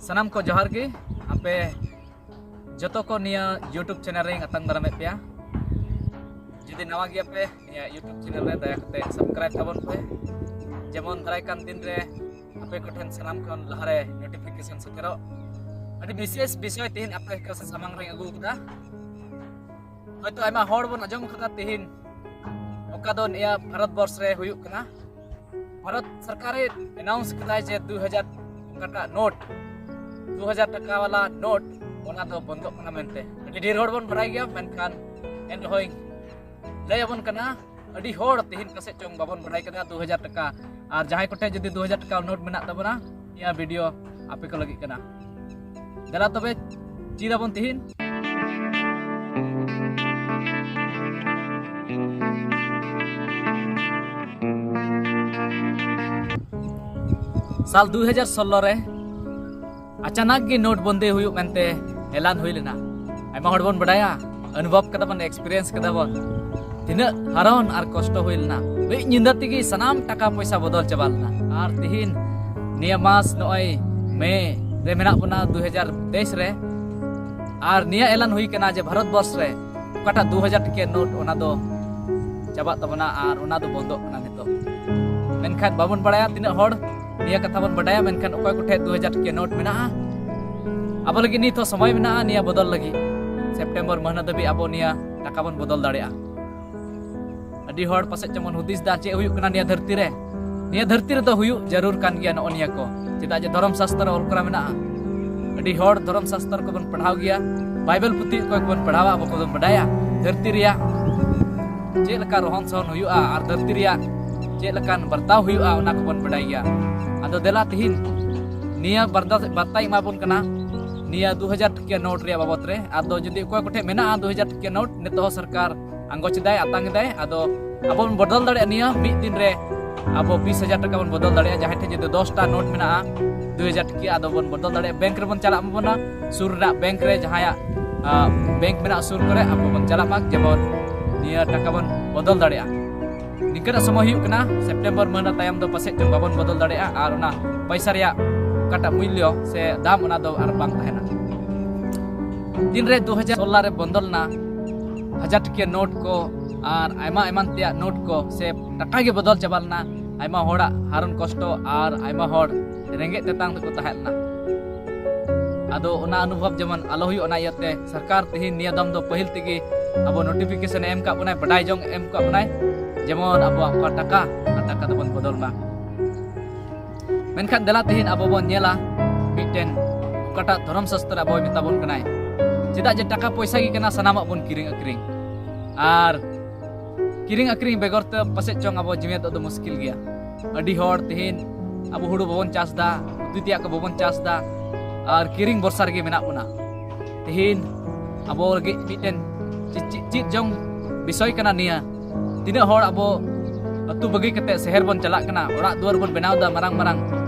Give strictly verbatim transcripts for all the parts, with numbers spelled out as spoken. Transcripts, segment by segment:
ᱥᱟᱱᱟᱢ ᱠᱚ ᱡᱚᱦᱟᱨ ᱜᱮ᱾ ᱟᱯᱮ ᱡᱚᱛᱚ ᱠᱚ ᱱᱤᱭᱟᱹ YouTube ᱪᱮᱱᱮᱞ ᱨᱮᱧ ᱟᱛᱟᱝ ᱫᱟᱨᱟᱢᱮᱫ ᱯᱮᱭᱟ᱾ ᱡᱩᱫᱤ ᱱᱟᱣᱟ ᱜᱮᱭᱟᱯᱮ ᱱᱤᱭᱟᱹ YouTube ᱪᱮᱱᱮᱞ ᱨᱮ, ᱫᱟᱭᱟ ᱠᱟᱛᱮ ᱥᱟᱵᱥᱠᱨᱟᱭᱤᱵ ᱛᱟᱵᱚᱱ ᱯᱮ, ᱡᱮᱢᱚᱱ ᱫᱟᱨᱟᱭ ᱠᱟᱱ ᱫᱤᱱ ᱨᱮ ᱟᱯᱮ ᱠᱚᱴᱷᱮᱱ ᱥᱟᱱᱟᱢ ᱠᱷᱚᱱ ᱞᱟᱦᱟᱨᱮ ᱱᱳᱴᱤᱯᱷᱤᱠᱮᱥᱚᱱ ᱥᱮᱴᱮᱨᱚᱜ᱾ ᱟᱹᱰᱤ ᱵᱤᱥᱮᱥ ᱵᱤᱥᱚᱭ ᱛᱮᱦᱮᱧ ᱟᱯᱮ ᱠᱚ ᱥᱟᱢᱟᱝ ᱨᱮᱧ ᱟᱹᱜᱩ ᱟᱠᱟᱫᱟ᱾ ᱦᱚᱭᱛᱳ ᱟᱭᱢᱟ ᱦᱚᱲ ᱵᱚᱱ ᱟᱸᱡᱚᱢ ᱟᱠᱟᱫᱟ ᱛᱮᱦᱮᱧ, ᱚᱠᱟ ᱫᱚ ᱱᱤᱭᱟᱹ ᱵᱷᱟᱨᱚᱛ ᱵᱚᱨᱥ ᱨᱮ ᱦᱩᱭᱩᱜ ᱠᱟᱱᱟ᱾ ᱵᱷᱟᱨᱚᱛ ᱥᱚᱨᱠᱟᱨᱮ ᱮᱱᱟᱣᱩᱱᱥ ᱠᱮᱫᱟᱭ ᱡᱮ ᱫᱩ ᱦᱟᱡᱟᱨ ᱚᱠᱟᱴᱟᱜ ᱱᱳᱴ, ᱫᱩ ᱦᱟᱡᱟᱨ ᱴᱟᱠᱟ ᱵᱟᱞᱟ ᱱᱳᱴ, ᱚᱱᱟ ᱫᱚ ᱵᱚᱱᱫᱚᱜ ᱠᱟᱱᱟ ᱢᱮᱱᱛᱮ᱾ ᱟᱹᱰᱤ ᱰᱷᱮᱨ ᱦᱚᱲ ᱵᱚᱱ ᱵᱟᱲᱟᱭ ᱜᱮᱭᱟ, ᱢᱮᱱᱠᱷᱟᱱ ᱮᱱ ᱨᱮᱦᱚᱸᱧ ᱞᱟᱹᱭ ᱟᱵᱚᱱ ᱠᱟᱱᱟ᱾ ᱟᱹᱰᱤ ᱦᱚᱲ ᱛᱮᱦᱮᱧ ᱯᱟᱥᱮᱡ ᱪᱚᱝ ᱵᱟᱵᱚᱱ ᱵᱟᱲᱟᱭ ᱠᱟᱫᱟ ᱫᱩ ᱦᱟᱡᱟᱨ ᱴᱟᱠᱟ᱾ ᱟᱨ ᱡᱟᱦᱟᱸᱭ ᱠᱚᱴᱷᱮᱱ ᱡᱩᱫᱤ ᱫᱩ ᱦᱟᱡᱟᱨ ᱴᱟᱠᱟ ᱱᱳᱴ ᱢᱮᱱᱟᱜ ᱛᱟᱵᱚᱱᱟ, ᱱᱤᱭᱟᱹ ᱵᱷᱤᱰᱤᱭᱳ ᱟᱯᱮ ᱠᱚ ᱞᱟᱹᱜᱤᱫ ᱠᱟᱱᱟ᱾ ᱫᱮᱞᱟ ᱛᱚᱵᱮ ᱪᱮᱫ ᱟᱵᱚᱱ ᱛᱮᱦᱮᱧ᱾ ᱥᱟᱞ ᱫᱩ ᱦᱟᱡᱟᱨ ᱥᱳᱞᱞᱳ ᱨᱮ ᱟᱪᱟᱱᱟᱠ ᱜᱮ ᱱᱳᱴ ᱵᱚᱱᱫᱤ ᱦᱩᱭᱩᱜ ᱢᱮᱱᱛᱮ ᱮᱞᱟᱱ ᱦᱩᱭ ᱞᱮᱱᱟ᱾ ᱟᱭᱢᱟ ᱦᱚᱲ ᱵᱚᱱ ᱵᱟᱰᱟᱭᱟ, ᱚᱱᱩᱵᱷᱚᱵ ᱠᱟᱫᱟ ᱵᱚᱱ, ᱮᱠᱥᱯᱤᱨᱤᱭᱮᱱᱥ ᱠᱟᱫᱟ ᱵᱚᱱ, ᱛᱤᱱᱟᱹᱜ ᱦᱟᱨᱚᱱ ᱟᱨ ᱠᱚᱥᱴᱚ ᱦᱩᱭ ᱞᱮᱱᱟ᱾ ᱢᱤᱫ ᱧᱤᱫᱟᱹ ᱛᱮᱜᱮ ᱥᱟᱱᱟᱢ ᱴᱟᱠᱟ ᱯᱚᱭᱥᱟ ᱵᱚᱫᱚᱞ ᱪᱟᱵᱟ ᱞᱮᱱᱟ᱾ ᱟᱨ ᱛᱤᱦᱤᱧ ᱱᱤᱭᱟᱹ ᱢᱟᱥ ᱱᱚᱜᱼᱚᱭ ᱢᱮ ᱨᱮ ᱢᱮᱱᱟᱜ ᱵᱚᱱᱟ ᱫᱩ ᱦᱟᱡᱟᱨ ᱛᱮᱭᱤᱥ ᱨᱮ, ᱟᱨ ᱱᱤᱭᱟᱹ ᱮᱞᱟᱱ ᱦᱩᱭ ᱠᱟᱱᱟ ᱡᱮ ᱵᱷᱟᱨᱚᱛ ᱵᱚᱨᱥ ᱨᱮ ᱚᱠᱟᱴᱟᱜ ᱫᱩ ᱦᱟᱡᱟᱨ ᱴᱟᱠᱟ ᱱᱳᱴ, ᱚᱱᱟ ᱫᱚ ᱪᱟᱵᱟᱜ ᱛᱟᱵᱚᱱᱟ ᱟᱨ ᱚᱱᱟ ᱫᱚ ᱵᱚᱱᱫᱚᱜ ᱠᱟᱱᱟ ᱱᱤᱛᱚᱜ᱾ ᱢᱮᱱᱠᱷᱟᱱ ᱵᱟᱵᱚᱱ ᱵᱟᱲᱟᱭᱟ ᱛᱤᱱᱟᱹᱜ ᱦᱚᱲ ᱱᱤᱭᱟᱹ ᱠᱟᱛᱷᱟ ᱵᱚᱱ ᱵᱟᱰᱟᱭᱟ, ᱢᱮᱱᱠᱷᱟᱱ ᱚᱠᱚᱭ ᱠᱚᱴᱷᱮᱱ ᱫᱩ ᱦᱟᱡᱟᱨ ᱴᱟᱠᱟ ᱱᱳᱴ ᱢᱮᱱᱟᱜᱼᱟ, ᱟᱵᱚ ᱞᱟᱹᱜᱤᱫ ᱱᱤᱛ ᱦᱚᱸ ᱥᱚᱢᱚᱭ ᱢᱮᱱᱟᱜᱼᱟ ᱱᱤᱭᱟᱹ ᱵᱚᱫᱚᱞ ᱞᱟᱹᱜᱤᱫ᱾ ᱥᱮᱯᱴᱮᱢᱵᱚᱨ ᱢᱟᱹᱦᱱᱟᱹ ᱫᱷᱟᱹᱵᱤᱡ ᱟᱵᱚ ᱱᱤᱭᱟᱹ ᱴᱟᱠᱟ ᱵᱚᱱ ᱵᱚᱫᱚᱞ ᱫᱟᱲᱮᱭᱟᱜᱼᱟ᱾ ᱟᱹᱰᱤ ᱦᱚᱲ ᱯᱟᱥᱮᱡ ᱪᱚᱝ ᱵᱚᱱ ᱦᱩᱫᱤᱥ ᱫᱟ, ᱪᱮᱫ ᱦᱩᱭᱩᱜ ᱠᱟᱱᱟ ᱱᱤᱭᱟᱹ ᱫᱷᱟᱹᱨᱛᱤ ᱨᱮ? ᱱᱤᱭᱟᱹ ᱫᱷᱟᱹᱨᱛᱤ ᱨᱮᱫᱚ ᱦᱩᱭᱩᱜ ᱡᱟᱹᱨᱩᱲ ᱠᱟᱱ ᱜᱮᱭᱟ ᱱᱚᱜᱼᱚ ᱱᱤᱭᱟᱹ ᱠᱚ, ᱪᱮᱫᱟᱜ ᱡᱮ ᱫᱷᱚᱨᱚᱢ ᱥᱟᱥᱛᱨᱚ ᱚᱞ ᱠᱚᱨᱟ ᱢᱮᱱᱟᱜᱼᱟ᱾ ᱟᱹᱰᱤ ᱦᱚᱲ ᱫᱷᱚᱨᱚᱢ ᱥᱟᱥᱛᱨᱚ ᱠᱚᱵᱚᱱ ᱯᱟᱲᱦᱟᱣ ᱜᱮᱭᱟ, ᱵᱟᱭᱵᱮᱞ ᱯᱩᱛᱷᱤ ᱚᱠᱚᱭ ᱠᱚᱵᱚᱱ ᱯᱟᱲᱦᱟᱣᱟ, ᱟᱵᱚ ᱠᱚᱵᱚᱱ ᱵᱟᱰᱟᱭᱟ ᱫᱷᱟᱹᱨᱛᱤ ᱨᱮᱭᱟᱜ ᱪᱮᱫ ᱞᱮᱠᱟ ᱨᱚᱦᱚᱱ ᱥᱚᱦᱚᱱ ᱦᱩᱭᱩᱜᱼᱟ ᱟᱨ ᱫᱷᱟᱹᱨᱛᱤ ᱨᱮᱭᱟᱜ ᱪᱮᱫ ᱞᱮᱠᱟᱱ ᱵᱟᱨᱛᱟᱣ ᱦᱩᱭᱩᱜᱼᱟ, ᱚᱱᱟ ᱠᱚᱵᱚᱱ ᱵᱟᱰᱟᱭ ᱜᱮᱭᱟ᱾ ᱟᱫᱚ ᱫᱮᱞᱟ ᱛᱤᱦᱤᱧ ᱱᱤᱭᱟᱹ ᱵᱟᱨᱫᱟ-, ᱵᱟᱨᱛᱟᱧ ᱮᱢᱟ ᱵᱚᱱ ᱠᱟᱱᱟ ᱱᱤᱭᱟᱹ ᱫᱩ ᱦᱟᱡᱟᱨ ᱴᱟᱠᱟ ᱱᱳᱴ ᱨᱮᱭᱟᱜ ᱵᱟᱵᱚᱛ ᱨᱮ᱾ ᱟᱫᱚ ᱡᱩᱫᱤ ᱚᱠᱚᱭ ᱠᱚᱴᱷᱮᱱ ᱢᱮᱱᱟᱜᱼᱟ ᱫᱩ ᱦᱟᱡᱟᱨ ᱴᱟᱠᱟ ᱱᱳᱴ, ᱱᱤᱛᱚᱜ ᱦᱚᱸ ᱥᱚᱨᱠᱟᱨ ᱟᱸᱜᱚᱪ ᱮᱫᱟᱭ, ᱟᱛᱟᱝ ᱮᱫᱟᱭ, ᱟᱫᱚ ᱟᱵᱚ ᱵᱚᱱ ᱵᱚᱫᱚᱞ ᱫᱟᱲᱮᱭᱟᱜᱼᱟ ᱱᱤᱭᱟᱹ ᱢᱤᱫ ᱫᱤᱱ ᱨᱮ᱾ ᱟᱵᱚ ᱵᱤᱥ ᱦᱟᱡᱟᱨ ᱴᱟᱠᱟ ᱵᱚᱱ ᱵᱚᱫᱚᱞ ᱫᱟᱲᱮᱭᱟᱜᱼᱟ᱾ ᱡᱟᱦᱟᱸᱭ ᱴᱷᱮᱱ ᱡᱩᱫᱤ ᱫᱚᱥᱴᱟ ᱱᱳᱴ ᱢᱮᱱᱟᱜᱼᱟ ᱫᱩ ᱦᱟᱡᱟᱨ ᱴᱟᱠᱟ, ᱟᱫᱚ ᱵᱚᱱ ᱵᱚᱫᱚᱞ ᱫᱟᱲᱮᱭᱟᱜᱼᱟ᱾ ᱵᱮᱝᱠ ᱨᱮᱵᱚᱱ ᱪᱟᱞᱟᱜ ᱢᱟᱵᱚᱱ, ᱥᱩᱨ ᱨᱮᱱᱟᱜ ᱵᱮᱝᱠ ᱨᱮ, ᱡᱟᱦᱟᱸᱭᱟᱜ, ᱟ, ᱵᱮᱝᱠ ᱢᱮᱱᱟᱜᱼᱟ ᱥᱩᱨ ᱠᱚᱨᱮ, ᱟᱵᱚ ᱵᱚᱱ ᱪᱟᱞᱟᱜ ᱢᱟ, ᱡᱮᱢᱚᱱ ᱱᱤᱭᱟᱹ ᱴᱟᱠᱟ ᱵᱚᱱ ᱵᱚᱫᱚᱞ ᱫᱟᱲᱮᱭᱟᱜᱼᱟ᱾ ᱱᱤᱝᱠᱟᱹᱱᱟᱜ ᱥᱚᱢᱚᱭ ᱦᱩᱭᱩᱜ ᱠᱟᱱᱟ, ᱥᱮᱯᱴᱮᱢᱵᱚᱨ ᱢᱟᱹᱦᱱᱟᱹ ᱛᱟᱭᱚᱢ ᱫᱚ ᱯᱟᱥᱮᱡ ᱪᱚᱝ ᱵᱟᱵᱚᱱ ᱵᱚᱫᱚᱞ ᱫᱟᱲᱮᱭᱟᱜᱼᱟ ᱟᱨ ᱚᱱᱟ ᱯᱚᱭᱥᱟ ᱨᱮᱭᱟᱜ ᱚᱠᱟᱴᱟᱜ ᱢᱩᱞᱞᱚ ᱥᱮ ᱫᱟᱢ, ᱚᱱᱟ ᱫᱚ ᱟᱨ ᱵᱟᱝ ᱛᱟᱦᱮᱱᱟ᱾ ᱛᱤᱱᱨᱮ ᱫᱩ ᱦᱟᱡᱟᱨ ᱥᱳᱞᱞᱳ ᱨᱮ ᱵᱚᱱᱫᱚ ᱞᱮᱱᱟ, ᱦᱟᱡᱟᱨ ᱴᱟᱠᱟ ᱱᱳᱴ ᱠᱚ ᱟᱨ ᱟᱭᱢᱟ ᱮᱢᱟᱱ ᱛᱮᱭᱟᱜ ᱱᱳᱴ ᱠᱚ ᱥᱮ ᱴᱟᱠᱟ ᱜᱮ ᱵᱚᱫᱚᱞ ᱪᱟᱵᱟ ᱞᱮᱱᱟ, ᱟᱭᱢᱟ ᱦᱚᱲᱟᱜ ᱦᱟᱨᱚᱱ ᱠᱚᱥᱴᱚ ᱟᱨ ᱟᱭᱢᱟ ᱦᱚᱲ ᱨᱮᱸᱜᱮᱡ ᱛᱮᱛᱟᱝ ᱛᱮᱠᱚ ᱛᱟᱦᱮᱸ ᱞᱮᱱᱟ᱾ ᱟᱫᱚ ᱚᱱᱟ ᱚᱱᱩᱵᱷᱚᱵ ᱡᱮᱢᱚᱱ ᱟᱞᱚ ᱦᱩᱭᱩᱜ, ᱚᱱᱟ ᱤᱭᱟᱹᱛᱮ ᱥᱚᱨᱠᱟᱨ ᱛᱮᱦᱮᱧ ᱱᱤᱭᱟᱹ ᱫᱟᱢ ᱫᱚ ᱯᱟᱹᱦᱤᱞ ᱛᱮᱜᱮ ᱟᱵᱚ ᱱᱳᱴᱤᱯᱷᱤᱠᱮᱥᱚᱱ ᱮ ᱮᱢ ᱠᱟᱜ ᱵᱚᱱᱟᱭ, ᱵᱟᱰᱟᱭ ᱡᱚᱝ ᱮ ᱮᱢ ᱠᱟᱜ ᱵᱚᱱᱟᱭ, ᱡᱮᱢᱚᱱ ᱟᱵᱚᱣᱟᱜ ᱚᱠᱟ ᱴᱟᱠᱟ, ᱚᱱᱟ ᱴᱟᱠᱟ ᱫᱚᱵᱚᱱ ᱵᱚᱫᱚᱞ ᱢᱟ᱾ ᱢᱮᱱᱠᱷᱟᱱ ᱫᱮᱞᱟ ᱛᱮᱦᱮᱧ ᱟᱵᱚ ᱵᱚᱱ ᱧᱮᱞᱟ ᱢᱤᱫᱴᱮᱱ ᱚᱠᱟᱴᱟᱜ ᱫᱷᱚᱨᱚᱢ ᱥᱟᱥᱛᱨ ᱟᱵᱚᱭ ᱢᱮᱛᱟ ᱵᱚᱱ ᱠᱟᱱᱟᱭ, ᱪᱮᱫᱟᱜ ᱡᱮ ᱴᱟᱠᱟ ᱯᱚᱭᱥᱟ ᱜᱮ ᱠᱟᱱᱟ ᱥᱟᱱᱟᱢᱟᱜ ᱵᱚᱱ ᱠᱤᱨᱤᱧ ᱟᱹᱠᱷᱨᱤᱧ᱾ ᱟᱨ ᱠᱤᱨᱤᱧ ᱟᱹᱠᱷᱨᱤᱧ ᱵᱮᱜᱚᱨ ᱛᱮ ᱯᱟᱥᱮᱡ ᱪᱚᱝ ᱟᱵᱚ ᱡᱤᱣᱮᱫᱚᱜ ᱫᱚ ᱢᱩᱥᱠᱤᱞ ᱜᱮᱭᱟ᱾ ᱟᱹᱰᱤ ᱦᱚᱲ ᱛᱮᱦᱮᱧ ᱟᱵᱚ ᱦᱩᱲᱩ ᱵᱟᱵᱚᱱ ᱪᱟᱥ ᱮᱫᱟ, ᱩᱛᱩ ᱛᱮᱭᱟᱜ ᱠᱚ ᱵᱟᱵᱚᱱ ᱪᱟᱥ ᱮᱫᱟ, ᱟᱨ ᱠᱤᱨᱤᱧ ᱵᱷᱚᱨᱥᱟ ᱨᱮᱜᱮ ᱢᱮᱱᱟᱜ ᱵᱚᱱᱟ᱾ ᱛᱮᱦᱮᱧ ᱟᱵᱚ ᱞᱟᱹᱜᱤᱫ ᱢᱤᱫᱴᱮᱱ ᱪᱮᱫ, ᱪᱮᱫ, ᱪᱮᱫ ᱡᱚᱝ ᱵᱤᱥᱚᱭ ᱠᱟᱱᱟ ᱱᱤᱭᱟᱹ᱾ ᱛᱤᱱᱟᱹᱜ ᱦᱚᱲ ᱟᱵᱚ ᱟᱹᱛᱩ ᱵᱟᱹᱜᱤ ᱠᱟᱛᱮ ᱥᱮᱦᱮᱨ ᱵᱚᱱ ᱪᱟᱞᱟᱜ ᱠᱟᱱᱟ, ᱚᱲᱟᱜ ᱫᱩᱣᱟᱹᱨ ᱵᱚᱱ ᱵᱮᱱᱟᱣ ᱮᱫᱟ ᱢᱟᱨᱟᱝ ᱢᱟᱨᱟᱝ,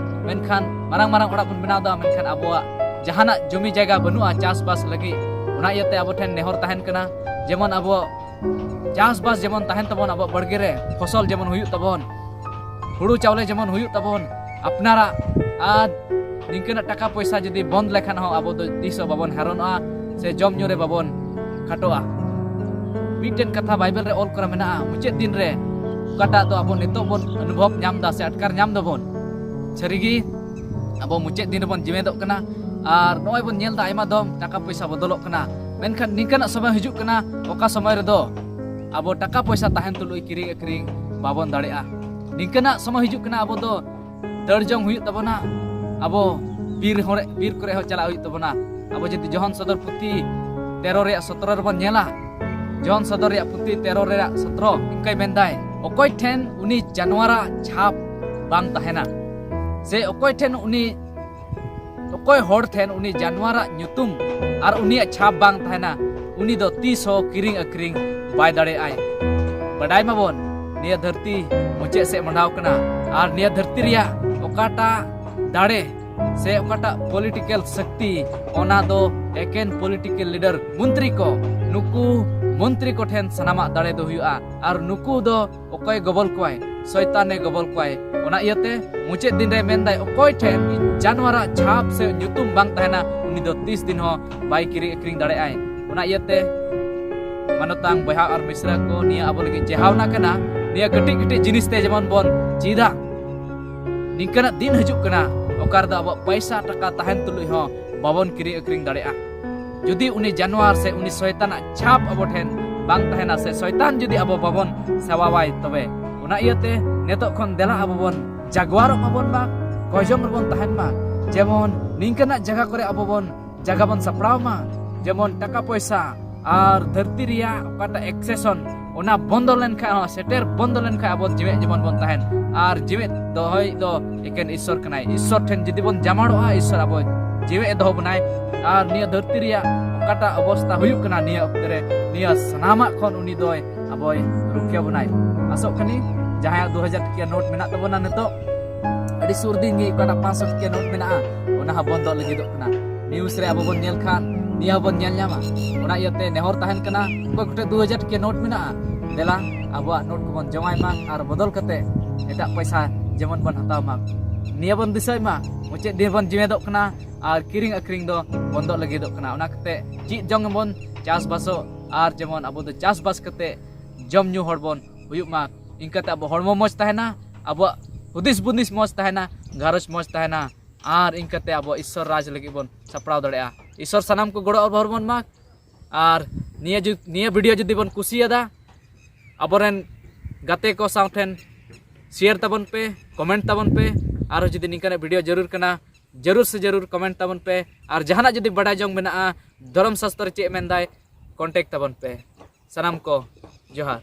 ᱢᱮᱱᱠᱷᱟᱱ ᱢᱟᱨᱟᱝ ᱢᱟᱨᱟᱝ ᱚᱲᱟᱜ ᱵᱚᱱ ᱵᱮᱱᱟᱣ ᱮᱫᱟ, ᱢᱮᱱᱠᱷᱟᱱ ᱟᱵᱚᱣᱟᱜ ᱡᱟᱦᱟᱱᱟᱜ ᱡᱚᱢᱤ ᱡᱟᱭᱜᱟ ᱵᱟᱹᱱᱩᱜᱼᱟ ᱪᱟᱥᱵᱟᱥ ᱞᱟᱹᱜᱤᱫ᱾ ᱚᱱᱟ ᱤᱭᱟᱹᱛᱮ ᱟᱵᱚ ᱴᱷᱮᱱ ᱱᱮᱦᱚᱨ ᱛᱟᱦᱮᱱ ᱠᱟᱱᱟ, ᱡᱮᱢᱚᱱ ᱟᱵᱚ ᱪᱟᱥᱵᱟᱥ ᱡᱮᱢᱚᱱ ᱛᱟᱦᱮᱱ ᱛᱟᱵᱚᱱ, ᱟᱵᱚᱣᱟᱜ ᱵᱟᱲᱜᱮ ᱨᱮ ᱯᱷᱚᱥᱚᱞ ᱡᱮᱢᱚᱱ ᱦᱩᱭᱩᱜ ᱛᱟᱵᱚᱱ, ᱦᱩᱲᱩ ᱪᱟᱣᱞᱮ ᱡᱮᱢᱚᱱ ᱦᱩᱭᱩᱜ ᱛᱟᱵᱚᱱ ᱟᱯᱱᱟᱨᱟᱜ᱾ ᱟᱨ ᱱᱤᱝᱠᱟᱹᱱᱟᱜ ᱴᱟᱠᱟ ᱯᱚᱭᱥᱟ ᱡᱩᱫᱤ ᱵᱚᱱᱫ ᱞᱮᱠᱷᱟᱱ ᱦᱚᱸ ᱟᱵᱚ ᱫᱚ ᱛᱤᱥ ᱦᱚᱸ ᱵᱟᱵᱚᱱ ᱦᱟᱨᱚᱱᱚᱜᱼᱟ ᱥᱮ ᱡᱚᱢ ᱧᱩ ᱨᱮ ᱵᱟᱵᱚᱱ ᱠᱷᱟᱴᱚᱜᱼᱟ᱾ ᱢᱤᱫᱴᱮᱱ ᱠᱟᱛᱷᱟ ᱵᱟᱭᱵᱮᱞ ᱨᱮ ᱚᱞ ᱠᱚᱨᱟ ᱢᱮᱱᱟᱜᱼᱟ, ᱢᱩᱪᱟᱹᱫ ᱫᱤᱱ ᱨᱮ ᱚᱠᱟᱴᱟᱜ ᱫᱚ ᱟᱵᱚ ᱱᱤᱛᱚᱜ ᱵᱚᱱ ᱚᱱᱩᱵᱷᱚᱵ ᱧᱟᱢ ᱮᱫᱟ ᱥᱮ ᱟᱴᱠᱟᱨ ᱧᱟᱢ ᱫᱟᱵᱚᱱ, ᱥᱟᱹᱨᱤᱜᱮ ᱟᱵᱚ ᱢᱩᱪᱟᱹᱫ ᱫᱤᱱ ᱨᱮᱵᱚᱱ ᱡᱤᱣᱮᱫᱚᱜ ᱠᱟᱱᱟ᱾ ᱟᱨ ᱱᱚᱜᱼᱚᱭ ᱵᱚᱱ ᱧᱮᱞ ᱮᱫᱟ ᱟᱭᱢᱟ ᱫᱚᱢ ᱴᱟᱠᱟ ᱯᱚᱭᱥᱟ ᱵᱚᱫᱚᱞᱚᱜ ᱠᱟᱱᱟ, ᱢᱮᱱᱠᱷᱟᱱ ᱱᱤᱝᱠᱟᱱᱟᱜ ᱥᱚᱢᱚᱭ ᱦᱤᱡᱩᱜ ᱠᱟᱱᱟ ᱚᱠᱟ ᱥᱚᱢᱚᱭ ᱨᱮᱫᱚ ᱟᱵᱚ ᱴᱟᱠᱟ ᱯᱚᱭᱥᱟ ᱛᱟᱦᱮᱱ ᱛᱩᱞᱩᱡ ᱠᱤᱨᱤᱧ ᱟᱹᱠᱷᱨᱤᱧ ᱵᱟᱵᱚᱱ ᱫᱟᱲᱮᱭᱟᱜᱼᱟ᱾ ᱱᱤᱝᱠᱟᱱᱟᱜ ᱥᱚᱢᱚᱭ ᱦᱤᱡᱩᱜ ᱠᱟᱱᱟ ᱟᱵᱚ ᱫᱚ ᱫᱟᱹᱲ ᱡᱚᱝ ᱦᱩᱭᱩᱜ ᱛᱟᱵᱚᱱᱟ, ᱟᱵᱚ ᱵᱤᱨ ᱦᱚᱲ, ᱵᱤᱨ ᱠᱚᱨᱮ ᱦᱚᱸ ᱪᱟᱞᱟᱜ ᱦᱩᱭᱩᱜ ᱛᱟᱵᱚᱱᱟ᱾ ᱟᱵᱚ ᱡᱩᱫᱤ ᱡᱚᱦᱚᱱ ᱥᱚᱫᱚᱨ ᱯᱩᱛᱷᱤ ᱛᱮᱨᱚ ᱨᱮᱭᱟᱜ ᱥᱚᱛᱨᱚ ᱨᱮᱵᱚᱱ ᱧᱮᱞᱟ, ᱡᱚᱦᱚᱱ ᱥᱚᱫᱚᱨ ᱨᱮᱭᱟᱜ ᱯᱩᱛᱷᱤ ᱛᱮᱨᱚ ᱨᱮᱭᱟᱜ ᱥᱚᱛᱨᱚ ᱤᱱᱠᱟᱹᱭ ᱢᱮᱱᱫᱟᱭ, ᱚᱠᱚᱭ ᱴᱷᱮᱱ ᱩᱱᱤ ᱡᱟᱱᱣᱟᱨᱟᱜ ᱪᱷᱟᱯ ᱵᱟᱝ ᱛᱟᱦᱮᱱᱟ, ᱥᱮ ᱚᱠᱚᱭ ᱴᱷᱮᱱ ᱩᱱᱤ, ᱚᱠᱚᱭ ᱦᱚᱲ ᱴᱷᱮᱱ ᱩᱱᱤ ᱡᱟᱱᱣᱟᱨᱟᱜ ᱧᱩᱛᱩᱢ ᱟᱨ ᱩᱱᱤᱭᱟᱜ ᱪᱷᱟᱯ ᱵᱟᱝ ᱛᱟᱦᱮᱱᱟ, ᱩᱱᱤ ᱫᱚ ᱛᱤᱥ ᱦᱚᱸ ᱠᱤᱨᱤᱧ ᱟᱹᱠᱷᱨᱤᱧ ᱵᱟᱭ ᱫᱟᱲᱮᱭᱟᱜᱼᱟᱭ᱾ ᱵᱟᱰᱟᱭ ᱢᱟᱵᱚᱱ, ᱱᱤᱭᱟᱹ ᱫᱷᱟᱹᱨᱛᱤ ᱢᱩᱪᱟᱹᱫ ᱥᱮᱫ ᱢᱟᱸᱰᱟᱣ ᱠᱟᱱᱟ, ᱟᱨ ᱱᱤᱭᱟᱹ ᱫᱷᱟᱹᱨᱛᱤ ᱨᱮᱭᱟᱜ ᱚᱠᱟᱴᱟᱜ ᱫᱟᱲᱮ ᱥᱮ ᱚᱠᱟᱴᱟᱜ ᱯᱚᱞᱤᱴᱤᱠᱮᱞ ᱥᱚᱠᱛᱤ, ᱚᱱᱟ ᱫᱚ ᱮᱠᱮᱱ ᱯᱚᱞᱤᱴᱤᱠᱮᱞ ᱞᱤᱰᱟᱨ, ᱢᱚᱱᱛᱨᱤ ᱠᱚ, ᱱᱩᱠᱩ ᱢᱚᱱᱛᱨᱤ ᱠᱚ ᱴᱷᱮᱱ ᱥᱟᱱᱟᱢᱟᱜ ᱫᱟᱲᱮ ᱫᱚ ᱦᱩᱭᱩᱜᱼᱟ᱾ ᱟᱨ ᱱᱩᱠᱩ ᱫᱚ ᱚᱠᱚᱭ ᱜᱚᱵᱚᱞ ᱠᱚᱣᱟᱭ? ᱥᱚᱭᱛᱟᱱᱮ ᱜᱚᱵᱚᱞ ᱠᱚᱣᱟᱭ᱾ ᱚᱱᱟ ᱤᱭᱟᱹᱛᱮ ᱢᱩᱪᱟᱹᱫ ᱫᱤᱱ ᱨᱮ ᱢᱮᱱᱫᱟᱭ, ᱚᱠᱚᱭ ᱴᱷᱮᱱ ᱡᱟᱱᱣᱟᱨᱟᱜ ᱪᱷᱟᱯ ᱥᱮ ᱧᱩᱛᱩᱢ ᱵᱟᱝ ᱛᱟᱦᱮᱱᱟ, ᱩᱱᱤ ᱫᱚ ᱛᱤᱥ ᱫᱤᱱ ᱦᱚᱸ ᱵᱟᱭ ᱠᱤᱨᱤᱧ ᱟᱹᱠᱷᱨᱤᱧ ᱫᱟᱲᱮᱭᱟᱜᱼᱟᱭ᱾ ᱚᱱᱟ ᱤᱭᱟᱹᱛᱮ ᱢᱟᱱᱚᱛᱟᱝ ᱵᱚᱭᱦᱟ ᱟᱨ ᱢᱤᱥᱨᱟ ᱠᱚ, ᱱᱤᱭᱟᱹ ᱟᱵᱚ ᱞᱟᱹᱜᱤᱫ ᱪᱮᱦᱟᱣᱱᱟ ᱠᱟᱱᱟ᱾ ᱱᱤᱭᱟᱹ ᱠᱟᱹᱴᱤᱡ ᱠᱟᱹᱴᱤᱡ ᱡᱤᱱᱤᱥ ᱛᱮ ᱡᱮᱢᱚᱱ ᱵᱚᱱ ᱪᱮᱫᱟ᱾ ᱱᱤᱝᱠᱟᱱᱟᱜ ᱫᱤᱱ ᱦᱤᱡᱩᱜ ᱠᱟᱱᱟ, ᱚᱠᱟ ᱨᱮᱫᱚ ᱟᱵᱚᱣᱟᱜ ᱯᱚᱭᱥᱟ ᱴᱟᱠᱟ ᱛᱟᱦᱮᱱ ᱛᱩᱞᱩᱡ ᱦᱚᱸ ᱵᱟᱵᱚᱱ ᱠᱤᱨᱤᱧ ᱟᱹᱠᱷᱨᱤᱧ ᱫᱟᱲᱮᱭᱟᱜᱼᱟ᱾ ᱡᱩᱫᱤ ᱩᱱᱤ ᱡᱟᱱᱣᱟᱨ ᱥᱮ ᱩᱱᱤ ᱥᱚᱭᱛᱟᱱᱟᱜ ᱪᱷᱟᱯ ᱟᱵᱚ ᱴᱷᱮᱱ ᱵᱟᱝ ᱛᱟᱦᱮᱱᱟ, ᱥᱮ ᱥᱚᱭᱛᱟᱱ ᱡᱩᱫᱤ ᱟᱵᱚ ᱵᱟᱵᱚᱱ ᱥᱮᱵᱟᱣᱟᱭ, ᱛᱚᱵᱮ ᱚᱱᱟ ᱤᱭᱟᱹᱛᱮ ᱱᱤᱛᱚᱜ ᱠᱷᱚᱱ ᱫᱮᱞᱟ ᱟᱵᱚ ᱵᱚᱱ ᱡᱟᱜᱣᱟᱨᱚᱜ ᱢᱟᱵᱚᱱ ᱢᱟ, ᱠᱚᱭᱡᱚᱢ ᱨᱮᱵᱚᱱ ᱛᱟᱦᱮᱱ ᱢᱟ, ᱡᱮᱢᱚᱱ ᱱᱤᱝᱠᱟᱱᱟᱜ ᱡᱟᱭᱜᱟ ᱠᱚᱨᱮ ᱟᱵᱚ ᱵᱚᱱ ᱡᱟᱭᱜᱟ ᱵᱚᱱ ᱥᱟᱯᱲᱟᱣ ᱢᱟ, ᱡᱮᱢᱚᱱ ᱴᱟᱠᱟ ᱯᱚᱭᱥᱟ ᱟᱨ ᱫᱷᱟᱹᱨᱛᱤ ᱨᱮᱭᱟᱜ ᱚᱠᱟᱴᱟᱜ ᱮᱠᱥᱮᱥᱚᱱ, ᱚᱱᱟ ᱵᱚᱱᱫᱚ ᱞᱮᱱᱠᱷᱟᱱ ᱦᱚᱸ, ᱥᱮᱴᱮᱨ ᱵᱚᱱᱫᱚ ᱞᱮᱱᱠᱷᱟᱱ ᱟᱵᱚ ᱡᱤᱣᱮᱫ ᱡᱮᱢᱚᱱ ᱵᱚᱱ ᱛᱟᱦᱮᱱ᱾ ᱟᱨ ᱡᱤᱣᱮᱫ ᱫᱚᱦᱚᱭ ᱫᱚ ᱮᱠᱮᱱ ᱤᱥᱥᱚᱨ ᱠᱟᱱᱟᱭ᱾ ᱤᱥᱥᱚᱨ ᱴᱷᱮᱱ ᱡᱩᱫᱤ ᱵᱚᱱ ᱡᱟᱢᱟᱲᱚᱜᱼᱟ, ᱤᱥᱥᱚᱨ ᱟᱵᱚ ᱡᱤᱣᱮᱫ ᱮ ᱫᱚᱦᱚ ᱵᱚᱱᱟᱭ᱾ ᱟᱨ ᱱᱤᱭᱟᱹ ᱫᱷᱟᱹᱨᱛᱤ ᱨᱮᱭᱟᱜ ᱚᱠᱟᱴᱟᱜ ᱚᱵᱚᱥᱛᱟ ᱦᱩᱭᱩᱜ ᱠᱟᱱᱟ ᱱᱤᱭᱟᱹ ᱚᱠᱛᱮ ᱨᱮ, ᱱᱤᱭᱟᱹ ᱥᱟᱱᱟᱢᱟᱜ ᱠᱷᱚᱱ ᱩᱱᱤ ᱫᱚᱭ ᱟᱵᱚᱭ ᱨᱩᱠᱷᱤᱭᱟᱹ ᱵᱚᱱᱟᱭ᱾ ᱟᱥᱚᱜ ᱠᱟᱹᱱᱟᱹᱧ ᱡᱟᱦᱟᱸᱭᱟᱜ ᱫᱩ ᱦᱟᱡᱟᱨ ᱴᱟᱠᱟ ᱱᱳᱴ ᱢᱮᱱᱟᱜ ᱛᱟᱵᱚᱱᱟ ᱱᱤᱛᱚᱜ, ᱟᱹᱰᱤ ᱥᱩᱨ ᱫᱤᱱ ᱜᱮ ᱚᱠᱟᱴᱟᱜ ᱯᱟᱸᱪᱥᱚ ᱴᱟᱠᱟ ᱱᱳᱴ ᱢᱮᱱᱟᱜᱼᱟ, ᱚᱱᱟ ᱦᱚᱸ ᱵᱚᱱᱫᱚᱜ ᱞᱟᱹᱜᱤᱫᱚᱜ ᱠᱟᱱᱟ᱾ ᱱᱤᱭᱩᱡᱽ ᱨᱮ ᱟᱵᱚ ᱵᱚᱱ ᱧᱮᱞ ᱠᱷᱟᱱ ᱱᱤᱭᱟᱹ ᱦᱚᱸᱵᱚᱱ ᱧᱮᱞ ᱧᱟᱢᱟ᱾ ᱚᱱᱟ ᱤᱭᱟᱹᱛᱮ ᱱᱮᱦᱚᱨ ᱛᱟᱦᱮᱱ ᱠᱟᱱᱟ, ᱚᱠᱚᱭ ᱠᱚᱴᱷᱮᱱ ᱫᱩ ᱦᱟᱡᱟᱨ ᱴᱟᱠᱟ ᱱᱳᱴ ᱢᱮᱱᱟᱜᱼᱟ, ᱫᱮᱞᱟ ᱟᱵᱚᱣᱟᱜ ᱱᱳᱴ ᱠᱚᱵᱚᱱ ᱡᱚᱢᱟᱭ ᱢᱟ ᱟᱨ ᱵᱚᱫᱚᱞ ᱠᱟᱛᱮ ᱮᱴᱟᱜ ᱯᱚᱭᱥᱟ ᱡᱮᱢᱚᱱ ᱵᱚᱱ ᱦᱟᱛᱟᱣ ᱢᱟ᱾ ᱱᱤᱭᱟᱹ ᱵᱚᱱ ᱫᱤᱥᱟᱹᱭ ᱢᱟ, ᱢᱩᱪᱟᱹᱫ ᱫᱤᱱ ᱵᱚᱱ ᱡᱤᱣᱮᱫᱚᱜ ᱠᱟᱱᱟ ᱟᱨ ᱠᱤᱨᱤᱧ ᱟᱹᱠᱷᱨᱤᱧ ᱫᱚ ᱵᱚᱱᱫᱚᱜ ᱞᱟᱹᱜᱤᱫᱚᱜ ᱠᱟᱱᱟ᱾ ᱚᱱᱟ ᱠᱟᱛᱮ ᱪᱮᱫ ᱡᱚᱝ ᱵᱚᱱ ᱪᱟᱥᱵᱟᱥᱚᱜ ᱟᱨ ᱡᱮᱢᱚᱱ ᱟᱵᱚ ᱫᱚ ᱪᱟᱥᱵᱟᱥ ᱠᱟᱛᱮ ᱡᱚᱢ ᱧᱩ ᱦᱚᱲ ᱵᱚᱱ ᱦᱩᱭᱩᱜ ᱢᱟ᱾ ᱤᱱᱠᱟᱹᱛᱮ ᱟᱵᱚ ᱦᱚᱲᱢᱚ ᱢᱚᱡᱽ ᱛᱟᱦᱮᱱᱟ, ᱟᱵᱚᱣᱟᱜ ᱦᱩᱫᱤᱥ ᱵᱩᱫᱤᱥ ᱢᱚᱡᱽ ᱛᱟᱦᱮᱱᱟ, ᱜᱷᱟᱨᱚᱸᱡᱽ ᱢᱚᱡᱽ ᱛᱟᱦᱮᱱᱟ, ᱟᱨ ᱤᱱᱠᱟᱹᱛᱮ ᱟᱵᱚ ᱤᱥᱥᱚᱨ ᱨᱟᱡᱽ ᱞᱟᱹᱜᱤᱫ ᱵᱚᱱ ᱥᱟᱯᱲᱟᱣ ᱫᱟᱲᱮᱭᱟᱜᱼᱟ᱾ ᱤᱥᱥᱚᱨ ᱥᱟᱱᱟᱢ ᱠᱚ ᱜᱚᱲᱚ ᱟᱵᱚᱱ ᱢᱟ᱾ ᱟᱨ ᱱᱤᱭᱟᱹ ᱡᱩ-, ᱱᱤᱭᱟᱹ ᱵᱷᱤᱰᱤᱭᱳ ᱡᱩᱫᱤ ᱵᱚᱱ ᱠᱩᱥᱤᱭᱟᱫᱟ, ᱟᱵᱚᱨᱮᱱ ᱜᱟᱛᱮ ᱠᱚ ᱥᱟᱶ ᱴᱷᱮᱱ ᱥᱮᱭᱟᱨ ᱛᱟᱵᱚᱱ ᱯᱮ, ᱠᱚᱢᱮᱱᱴ ᱛᱟᱵᱚᱱ ᱯᱮ᱾ ᱟᱨᱦᱚᱸ ᱡᱩᱫᱤ ᱱᱤᱝᱠᱟᱱᱟᱜ ᱵᱷᱤᱰᱤᱭᱳ ᱡᱟᱹᱨᱩᱲ ᱠᱟᱱᱟ, ᱡᱟᱹᱨᱩᱲ ᱥᱮ ᱡᱟᱹᱨᱩᱲ ᱠᱚᱢᱮᱱᱴ ᱛᱟᱵᱚᱱ ᱯᱮ᱾ ᱟᱨ ᱡᱟᱦᱟᱱᱟᱜ ᱡᱩᱫᱤ ᱵᱟᱰᱟᱭ ᱡᱚᱝ ᱢᱮᱱᱟᱜᱼᱟ, ᱫᱷᱚᱨᱚᱢ ᱥᱟᱥᱛᱚᱨ ᱪᱮᱫ ᱢᱮᱱᱫᱟᱭ, ᱠᱚᱱᱴᱮᱠᱴ ᱛᱟᱵᱚᱱ ᱯᱮ᱾ ᱥᱟᱱᱟᱢ ᱠᱚ ᱡᱚᱦᱟᱨ᱾